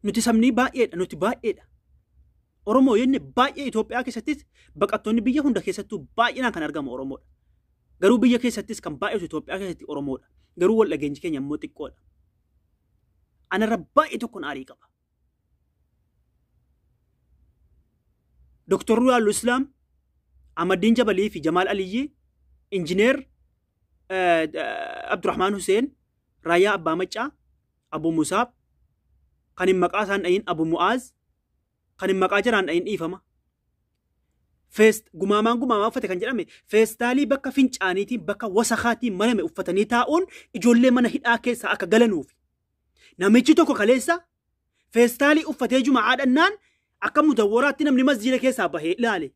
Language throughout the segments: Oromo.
Nuti sabni baay'eedha, nuti baay'eedha. Oromoo jenne baay'ee Itoophiyaa keessattis baqattoonni biyya hunda keessattuu baay'inaan kan argamu Oromoodha. Garuu biyya keessattis kan baay'atu Itoophiyaa keessatti Oromoodha. Garuu wal dhageenyi keenya immoo xiqqoodha. Anarra baay'ee tokkoon aarii qaba. Dr. Ruyaal Islaam, Ahmadiin Jabalii fi Jamaal Aliyyii, Injineer Abdurrahmaan Hussein, Raayyaa Abbaa Maccaa, Abu Musaab, kan hin maqaa isaan dhahin Abu Mu'aaz, kan hin maqaa jiraan dhahin dhiifama. Gumaamaan gumaamaa uffate kan jedhame feestaalii bakka fincaaniitiin bakka wasakaatiin marame uffatanii taa'uun ijoollee mana hidhaa keessaa akka galanuuf. Namichi tokko kaleessa feestaalii uffatee juma'aa dhannaan akka mudawwaraatti namni masjiida keessaa bahee ilaale.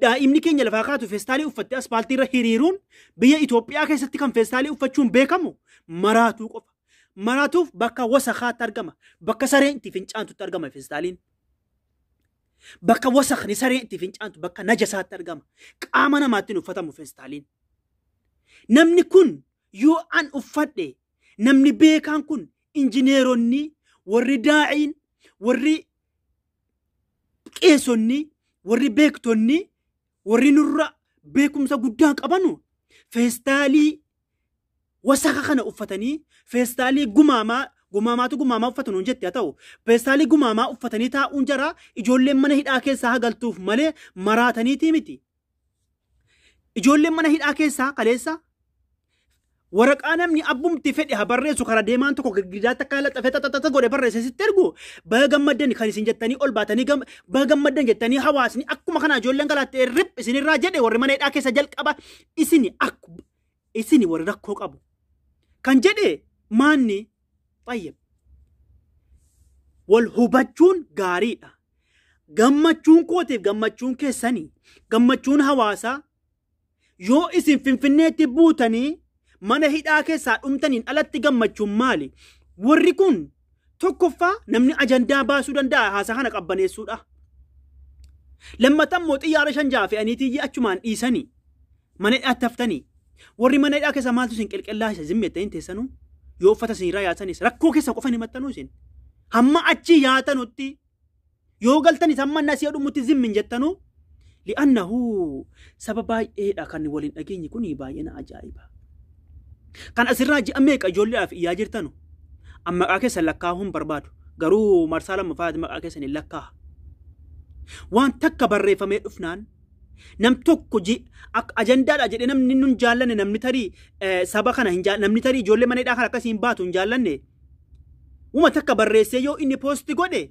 Daa'imni keenya lafaa kaatu feestaalii uffattee aspaaltii irra hiriiruun biyya Itoophiyaa keessatti kan feestaalii uffachuun beekamu maraatuu qofa. Maraatuuf bakka wasakaatti argama. Bakka sareen itti fincaantutti argama feestaaliin. Bakka wasakni sareen itti fincaantu bakka najasaatti argama. Qaama namaatti hin uffatamu feestaaliin. Namni kun yoo an uffadhe namni beekaan kun injineeronni warri daa'iin warri qeesonni warri beektonni warri nurra beekumsa guddaa qabanu feestaalii wasaka kana uffatanii feestaalii gumaamaa gumaamaatu gumaamaa uffatu nuun jette haa ta'u feestaalii gumaamaa uffatanii taa'uun jara ijoolleen mana hidhaa keessaa hagaltuuf malee maraataniitii miti. Ijoolleen mana hidhaa keessaa kaleessa waraqaa namni abbumti fedhe haa barreessu karaa deemaan tokko girgidaatti akka laxafee xaxaxaxa godhe barreesse sitti ergu baga gammaddan kan isin jettanii ol baatanii baga gammaddan jettanii hawaasni akkuma kana ijoolleen galaattee rip isinirraa jedhe warri mana hidhaa keessa jalqaba isini akku isini warri rakkoo qabu kan jedhe maanni xayyib wal hubachuun gaariidha. Gammachuun kootiif gammachuun keessanii gammachuun hawaasaa yoo isin Finfinneetti buutanii mana hidhaa keessaa dhumtaniin alatti gammachuun maali? Warri kun tokkoffaa namni ajandaa baasuu danda'a haasaa kana qabbaneessuudha. Lammataa immoo xiyyaara 5 6 fe'aniitii achumaan dhiisanii mana hidhaatti haftanii. Warri mana hidhaa keessa maaltu isin qilqillaasa zimmettanii hin teessanuu? Yoo uffata isinirraa yaatanis rakkoo keessa qofa hin himattanuu isin. Hamma achi yaatanutti yoo galtanis hamma nasii dhumutti zimmin jettanuu li'annahu saba baay'eedha kan waliin dhageenyi kun baay'ee na ajaa'iba. Kan asirraa ji'a meeqa ijoolleedhaaf iyyaa jirtanu amma maqaa keessan lakkaa'uu hin barbaadu garuu marsaa lammaffaatti maqaa keessan hin lakkaa'a. Waan takka barreeffamee dhufnaan nam tokko ajandaadha jedhee namni nun jaallanne namni tarii saba kana hin namni tarii ijoollee mana hidhaa kana akkasii hin baatu hin jaallanne uma takka barreessee yoo inni poosti godhe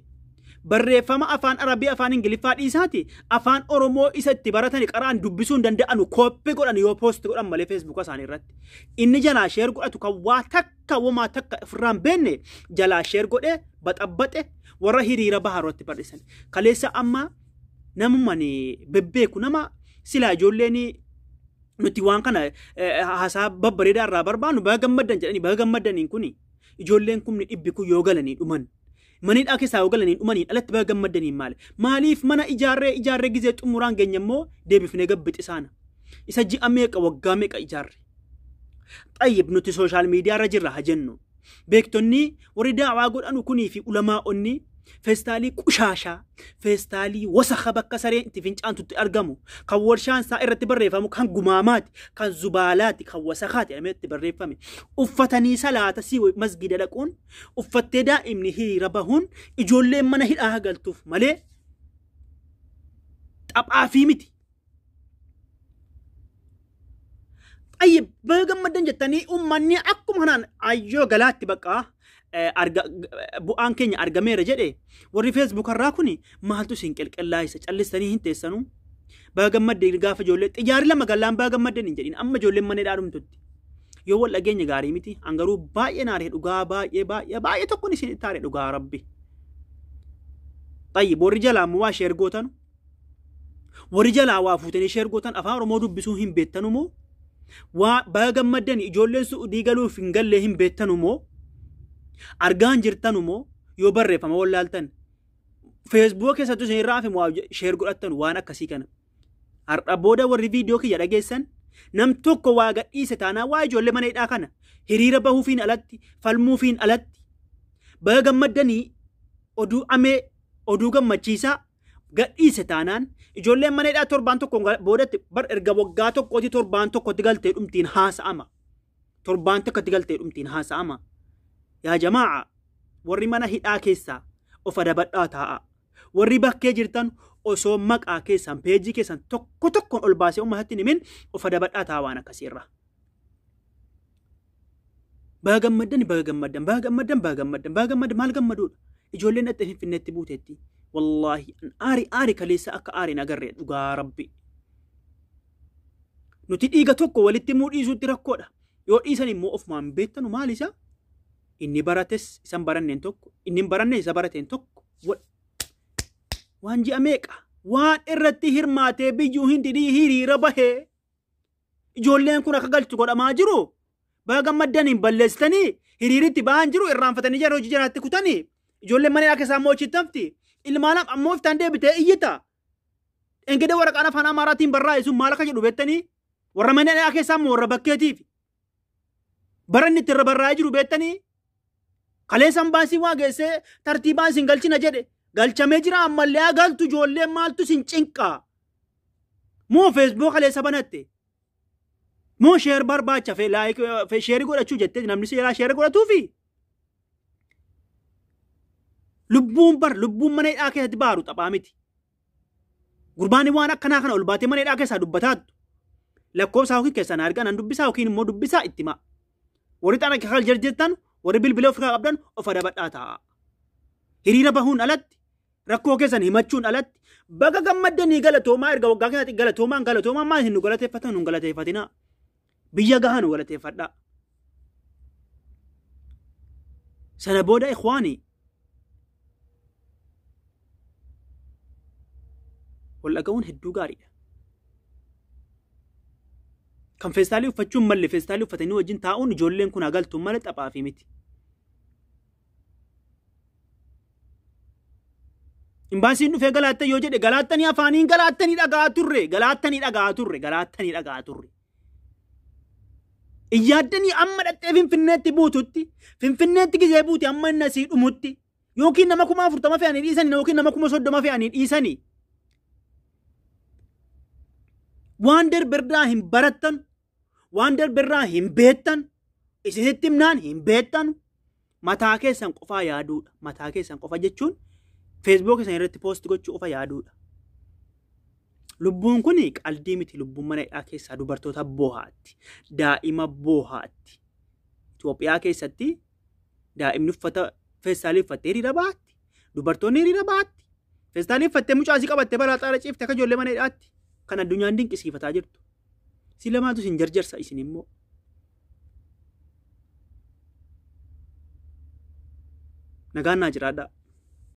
barreeffama afaan Arabii afaan Ingiliffaa dhiisaati afaan Oromoo isa itti baratani qaraan dubbisuu hin danda'anu kooppii godhan yoo poosti godhan malee feesbuuka isaanii irratti. Inni jalaa sheer godhatu kan waa takka womaa takka ofirraa hin beekne jalaa sheer godhee baxabbaxe warra hiriira bahaa irratti barreessan. Kaleessa amma namummaan bebbeeku nama silaa ijoolleen nuti waan kana haasaa babbareedaa irraa barbaannu baga gammaddan jedhanii baga gammaddaniin kuni ijoolleen kumni dhibbi kun yoo galanii dhuman. Mana hidhaa keessaa yoo galanii dhumaniin alatti baga gammaddaniin maali? Maaliif mana ijaarree ijaarree gizee xumuraan geenye immoo deebifnee gabbxisaana? Isa ji'a meeqa waggaa meeqa ijaarre? Xayyib nuti sooshaal miidiyaa irra jirra haa jennu. Beektonni warri daawaa godhanu kunii fi ulamaa'onni feestaalii qushaashaa, feestaalii wasakha bakka sareen itti fincaantutti argamu, kan warshaan isaa irratti barreeffamu kan gumaamaati, kan zubaalaati, kan wasakhaati jedhamee itti barreeffame. Uffatanii salaata si masgida dhaquun, uffattee daa'imni hiriira bahuun ijoolleen mana hidhaa galtuuf malee taphaafii miti. Xayyib baga gammaddan jettanii uummanni akkuma kanaan ayyoo galaatti bakka bu'aan keenya argameera jedhe warri feesbuuk irraa kuni maaltu isin qilqillaayisa callistanii hin teessanuu. Baga gammadde gaafa ijoollee xiyyaarri lama gallaan baga gammaddan hin jedhin amma ijoolleen mana hidhaa dhumtutti. Yoo wal dhageenya gaarii miti an garuu baay'ee naaree dhugaa baay'ee baay'ee baay'ee tokkoon isin itti aare dhugaa rabbi. Xayyib warri jalaa immoo waa sheer gootanu warri jalaa waa fuutanii sheer gootan afaan Oromoo dubbisuu hin beektanu moo? Waa baga gammaddan ijoolleen Su'udii galuuf hin gallee hin beektanu moo? Argaan jirtanu moo? Yoo barreeffama wallaaltan feesbuuka keessattuu isin irraa hafe waa sheer godhattan waan akkasii kana. Har'a booda warri viidiyoo kiyya dhageessan nam tokko waa gadhiise taanaa waa ijoollee mana hidhaa kana hiriira bahuufiin alatti falmuufiin alatti baga gammaddanii. oduu amee oduu gammachiisaa gadhiise taanaan ijoolleen mana hidhaa torbaan tokko boodatti bar erga waggaa tokkooti torbaan tokkotti galtee dhumtiin haasa'ama. Torbaan tokkotti galtee dhumtiin haasa'ama. Yaa jamaa'a, warri mana hidhaa keessaa of adabadhaa taa'a. Warri bakkee jirtan osoo maqaa keessan peejii keessan tokko tokkoon ol baasee uummatatti himin of adabadhaa taa'a waan akkasiirra. Baga gammaddan, baga gammaddan, baga gammaddan, baga gammaddan, baga gammaddan. Maal gammaduudha? Ijoolleen dhattee Finfinneetti buuteetti. Wallaahi aari aari kaleessa akka aariin agarree dhugaa rabbi. Nuti dhiiga tokko walitti himuu dhiisuutti rakkoodha. Yoo dhiisan immoo ofumaan beektanu maal isa? Inni barates isan baranneen tokko, inni hin baranne isa barateen tokko. Waan ji'a meeqa? Waan irratti hirmaatee biyyuu hin didii hiriira bahee. Ijoolleen kun akka galchu godhamaa jiru. Baga gammaddan hin balleessitanii hiriiritti ba'an jiru irraanfatanii jara hojii jaraatti kutanii. Ijoolleen mana hidhaa keessaa immoo hojiitti hafti. Ilmaan ammoo iftaan deebitee iyyita. Engede waraqaan afaan Amaaraatiin barraa'e sun maal akka jedhu beektanii? Warra mana hidhaa keessaa immoo warra bakkeetiif. Baranni itti irra barraa'ee jiru beektanii? Kaleessaan baasii waa geessee tartiibaan isin galchina jedhe. Galchamee jira ammallee haa galtu ijoolleen maaltu isin cinqaa? Moo feesbuuk kaleessa banatte? Moo sheer barbaacha sheerii godhachuu jettee namni seeraa sheera godhatuufi? Lubbuun bar lubbuun mana hidhaa keessatti baaru taphaa miti. Gurbaan waan akkanaa kana ol baatee mana hidhaa keessaa dubbataattu. Lakkoofsa yookiin keessan argaa nan dubbisaa yookiin immoo dubbisaa itti himaa. Warri xaana kakal jirtan warri bilbila ofirraa qabdan of adabadhaa taa'a. Hiriira bahuun alatti rakkoo keessan himachuun alatti baga gammaddanii galatoomaa erga waggaa keessatti galatoomaan galatoomaan maal hin nu galateeffatan nu galateeffatinaa. Biyya gahaa nu galateeffadhaa. Sana booda ikhwaanii wal dhaga'uun hedduu gaariidha. Kan feestaalii uffachuun malle feestaalii uffatanii wajjin taa'uun ijoolleen kun hagaltuun malee taphaa fi miti. Imbaasiin dhufee galaattan yoo jedhe galaattanii afaaniin galaattanii dhaga'aa turre galaattanii dhaga'aa turre galaattanii dhaga'aa turre. Iyyaaddanii amma dhattee Finfinneetti buututti Finfinneetti gizee buute amma inni asii dhumutti yookiin nama 40,000 fe'anii dhiisanii yookiin nama 30,000 fe'anii dhiisanii. Waan darbirraa hin barattan, waan darbirraa hin beektan, isinitti himnaan hin beektan, mataa keessan qofaa yaaduudha. Mataa keessan qofa jechuun feesbuuk keessan irratti poost gochuu qofa yaaduudha. Lubbuun kun qaldii miti. Lubbuun mana hidhaa keessaa dubartoota boohaatti, daa'ima boohaatti. Itoophiyaa keessatti daa'imni uffata feestaalii uffattee hiriira baatti. Dubartoonni hiriira baatti. Feestaalii uffattee mucaasii qabattee balaa xaara ciifte akka ijoollee mana hidhaatti. Kan addunyaan dinqisiifataa jirtu. Si lamaatu isin jarjarsa isin immoo. Nagaan naa jiraadhaa.